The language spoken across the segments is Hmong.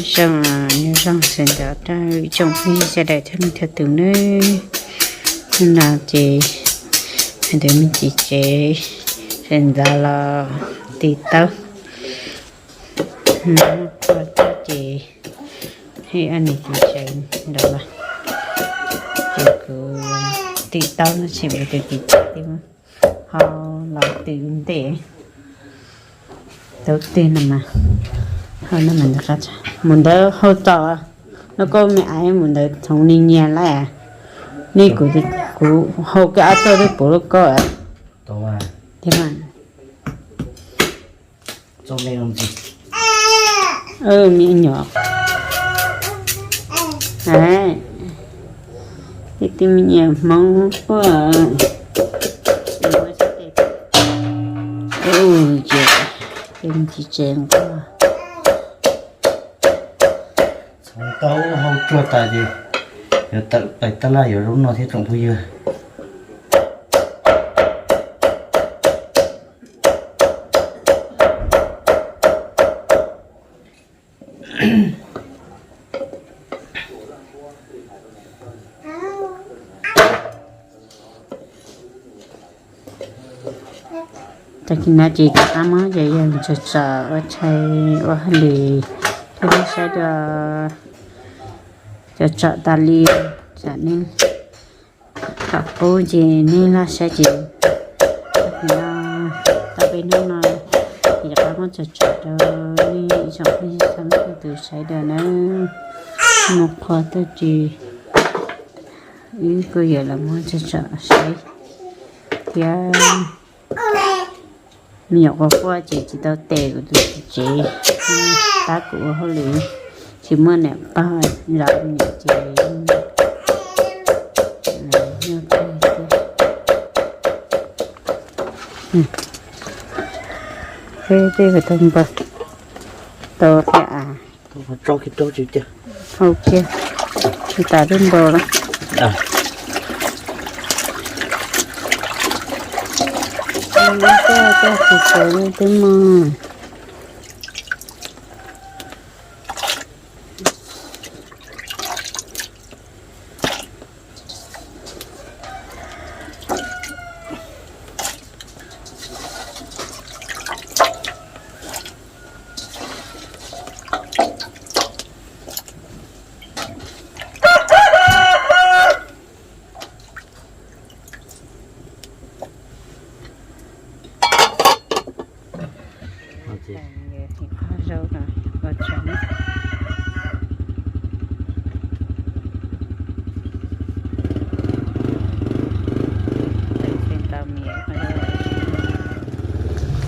Zoo, nyob zoo sawv ntxov rau ib tsoom phooj ywg sawv daws txhua leej txhua tus nawb. Hnub no ces ntawm me ntsis tsev sawv ntxov los tiv taub. Muaj qhua tuaj ces ib ob niam txiv tsev nrog los, ces kuv tiv taub no tsis muaj tus tiv taub twb ho los twb ntej. Taub twg no mas, ho no mas, mus ntawd hau txog, no koj me aiv mus ntawd txhoov ni nyias lawm. Nej kuv, kuv hau kiag ob txoj twb puv lub koj. Me nyuam, tej me nyuam Hmoob quaj, ces tsis tsev nqos. Txhoov taub hau tsuag tas ces yuav tawm pais tab laj yuav zaub noj thiab tsoom phooj ywg. Tag kis no ces rov qab muab cov yawg tsom tsom ua tshais ua hauj lwm, thiab saib dua, cov tsom tas li, tsam nej thaum qub ces nej laj saib ces, tag kis no tau peb hnub no ces rov qab muab tsom tsom rau nej ib tsoom phooj ywg txhua leej txhua tus saib dua nawb. Muaj qhua tuaj ces wb kuj yuav los muab tsom tsom saib thiab. Me nyuam quaj quaj ces tsis tau tes kuv tus txiv tsev, tab kuv ua hauj lwm, tsis muaj niam pog zov me nyuam ces, tej tau npau, tau qhia av, hau kiag, tsis tas twb npau lawm. Tsis tau li twb muaj.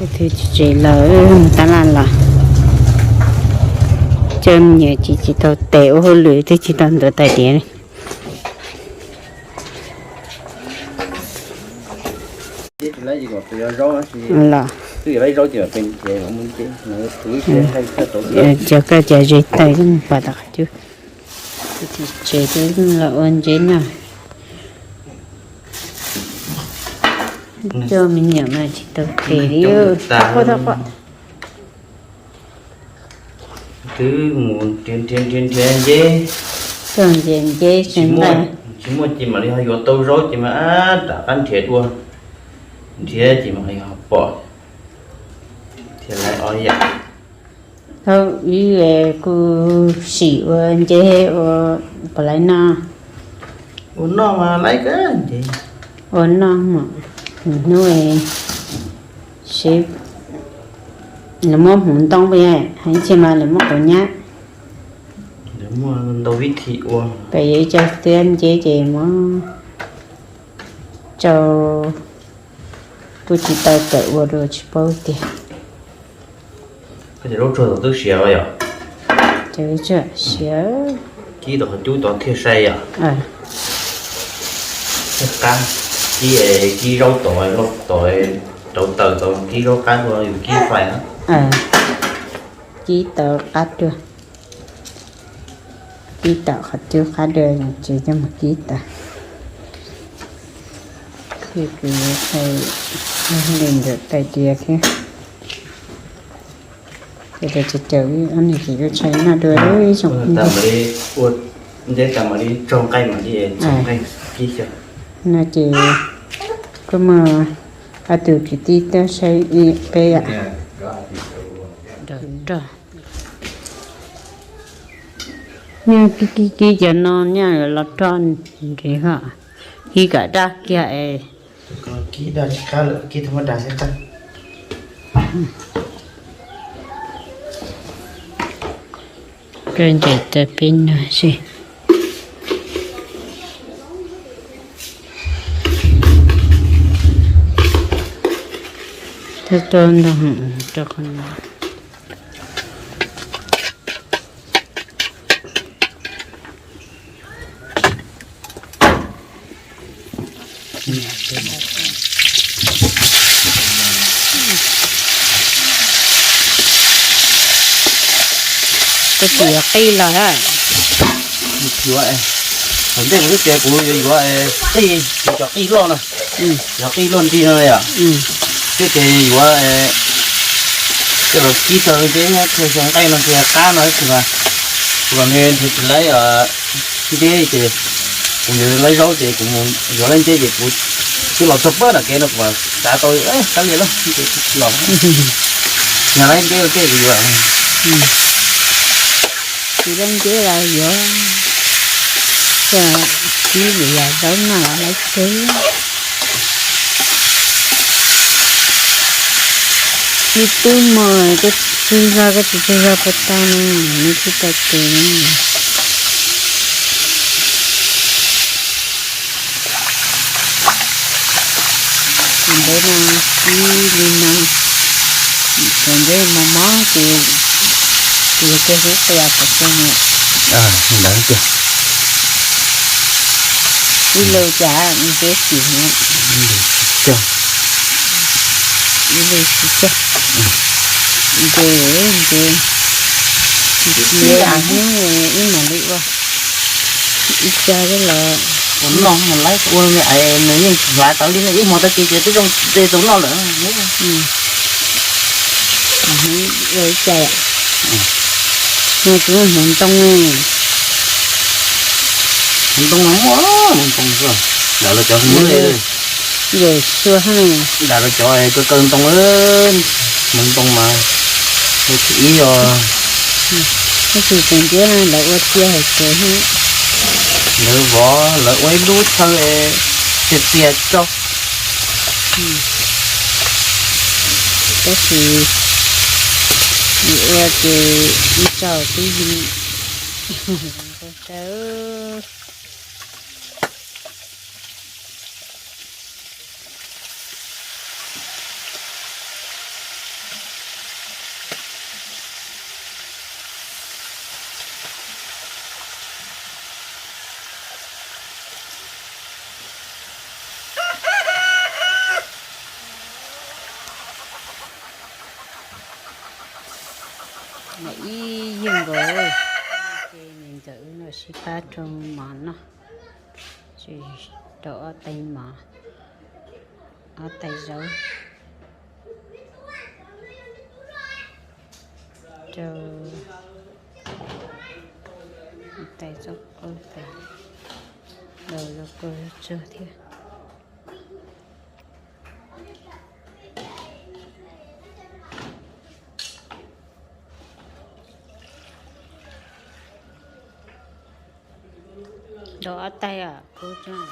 Tej tug tsis tsev lawm, tab laj los coj me nyuam tsis, tsis tau tes ua hauj lwm twb tsis tau ntuav tais diav li. Los, cov koj cov zes taws pom tom qhov cub. Tsis tsev twb los ua ntses no. Coj me nyuam mas tsis tau tes li. Thab quaj, thab quaj. Twb mus nrhiav nrhiav nrhiav nceb, txog nce nceb tsis muaj, tsis muaj ces mam li ho yuav tau zaub ces mas rov qab nrhiav dua, nrhiav ces mam li ho pom thiab lawm os yam. Thaum ub kuv sim ua nceb ua puas laiv noj. Ua noj mas laiv kawg nceb. Ua noj mas hnub seb lawv muab hmuv ntoo pes, hais ib txhia mas lawv muab quav nyab. Lawv muaj ntau vib thim ua. Pem yuav ib co tiab nceb ces muab rau, kuj tsis tau tawm ua dua tsis paub tiag. Koj cov zaub tsuag tod twb siav los yom? Cov tsuag siav. Kib tau qhov cub tod thiaj sai yom? Thiaj qab. Kib, kib zaub tod, tod rau taws tod kib zaub qab dua yus kib fais na. Kib tau qab dua. Kib tau qhov cub qab dua ces coj mus kib tas. Thiab kuv yuav sai li ntawm tais diav thiab. Ces cawm cawm ib ob niag ces yuav tshais noj dua ib xyoos. Ntawd ces kuj muaj ob tug kwv tij tuaj saib peb. Nyob kib kib kib cov no nyob los roj nrhiav ho, kib kom daj kiag es. Roj ncaim tas peb noj xwb. Tab tom ntog rau qhov no. Koj tsis yuav qij los a? Yuav, thaum ntej kuv twb tias kuv yuav yuav qij, kuv cov qij loj na, cov qij loj nti no yom, twb tias yuav coj los kib tau nceb thiaj xyaw nqaij no thiaj qab no ib tug mas, kuv los nws nrhiav tsis laib nceb ces kuv yuav laib zaub ces kuv mus yuav laib nceb ces kuv twb los txog pab nram kev no kuv txav tau, qab lias lawm ces kuv tsis los. Yog laib nceb ua ntej kuv yuav. Tsis laib nceb los yuav, kib lwm yam zaub noj los laib xwb. Nws twb mus, koj tsaug zog, koj tsis tsaug zog puas tau na, nws tsis tau tes. Tus ntawd no kib li no, thaum ntej mos mos ces tus yog kiag hlub qias kom tau na. Ntawd tiag. Ib lub cas nteb xim na. Ib lub xim cog. Nce, nce, nce hnub ib mam li ua. Ib co los ua noj laib ua, nws yeej hlav tau li no ib hmo tag kis ces twb zoo de tau noj lawm. Ua ib co, no tsis muaj hmoov ntoo. Hmoov ntoo no muaj hmoov ntoo xwb, nram lawv cov hmoov li. Yawm sua, nram lawv cov kaw kaw ntoo, hmoov ntoo mas yog thib ib os. Tab sis tseem ntxiab lawv ua txiaj hais tias lawv vov, lawv ua ib lub chaw txias txias tso. Tab sis ua ces ib tsaug twb yig. Ib yig nkaus, ces niam ntxawm wb los sib pab rau mov noj, rau ob tais mov, ob tais zaub, rau tais zaub qub, tais zaub qub tsuag thiab. Rau ob tais os, kub tsuag.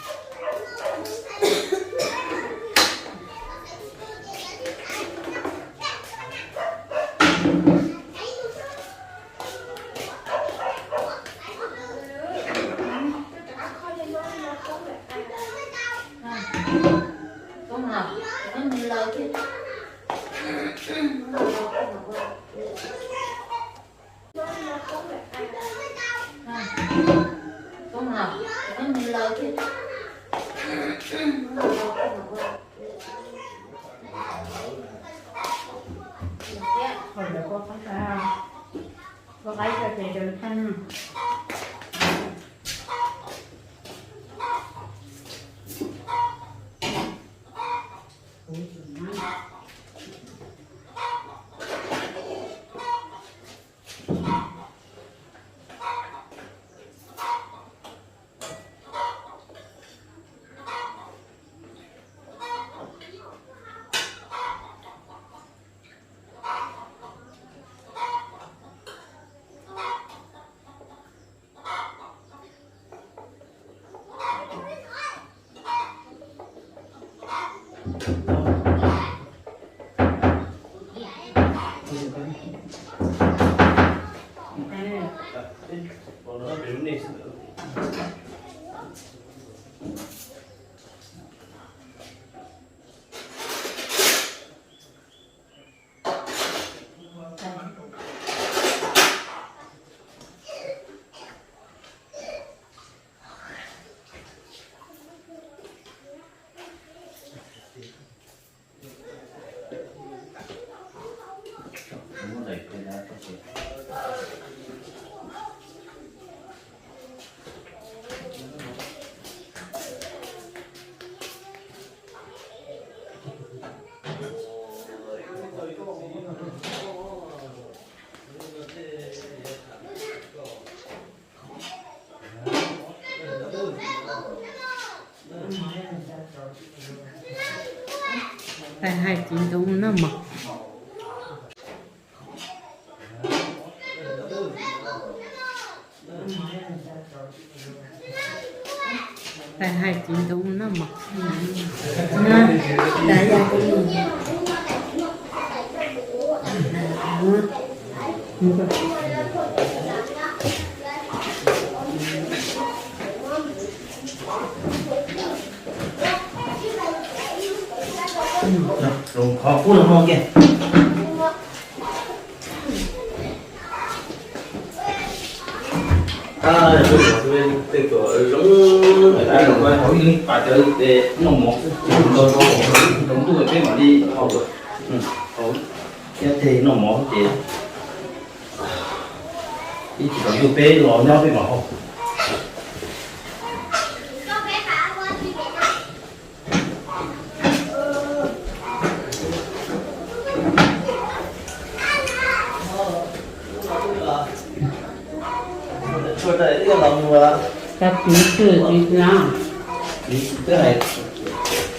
Tais hais txiv ntoo noj mov. Tais hais txiv ntoo noj mov. Qhov kub los mus kiag. Tej tuam zoo, hauv ib leeg pas cawv ces noj mov, ntuj peb mam li hau. Hauv thiab tej noj mov ces ib tsis tau yug peb los nyob peb mam hau. Cov kwv tij,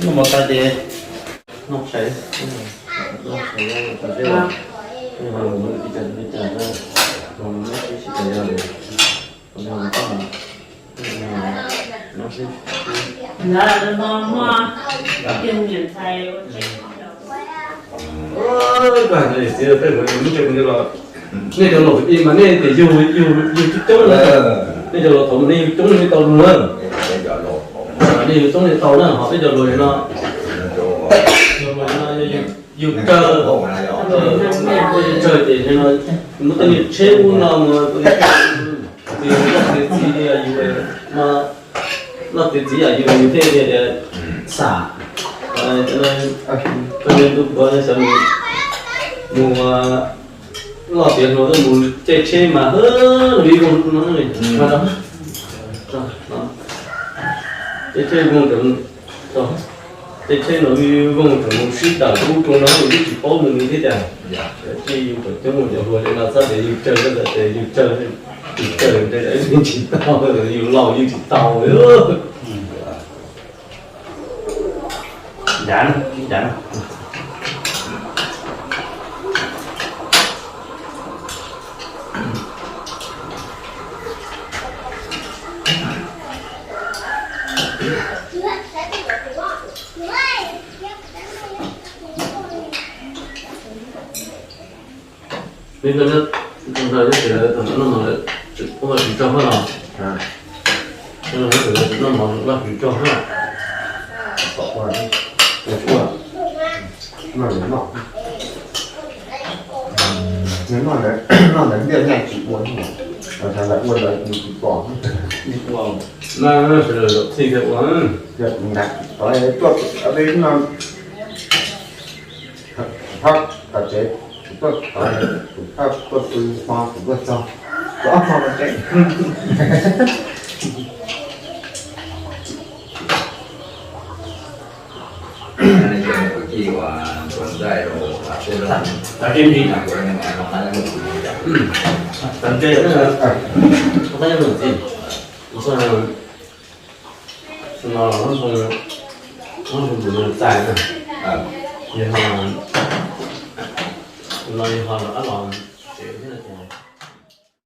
noj mov tas ces noj tshais, noj tshais, nej cov laus kwv tij mas nej tias yug, yug, yug coob coob na, nej cov laus thaum mus nej yug coob nej tau lug na, nej yug coob nej tau na, ho peb cov laus no, cov laus no yug tsawg, yug tsawg ces no muaj tej niag tsheb ub no mus, txiv, noj txiv txiv yog yus, noj txiv txiv yog yus, yus thiaj li xam. Koj niag ntuj puav xyov mus loj tiav hluas mus caij tsheb mas hwb, nws ib voog no, caij tsheb voog, caij tsheb no ib voog tseem mus sib dawm ub rau no yus twb tsis paub mus li thiab tiag. Tsis yus kom coob cov hluas li no txhob tias yus tsawg, yus tsawg, yus tsawg, yus tsis tau, yus laus yus tsis tau li. Ncav, ncav. Li no, no, no, tsis tso hab los, no, no, tsis tso hab los, tsis tso hab los. Noj ntawd ntiaj teb tsis ua, ua ntawd tsis pom. Ua, na, sawv daws zaum txhij thiaj ua. Tuaj, thab tom tsev, kuv tuaj tod, kuv thab tuaj pw hmo kuv tuaj txog, kuv ob hmo no tsev. No los hnub zoo, hnub zoo tus nws txais na. Yog, no yog ho los,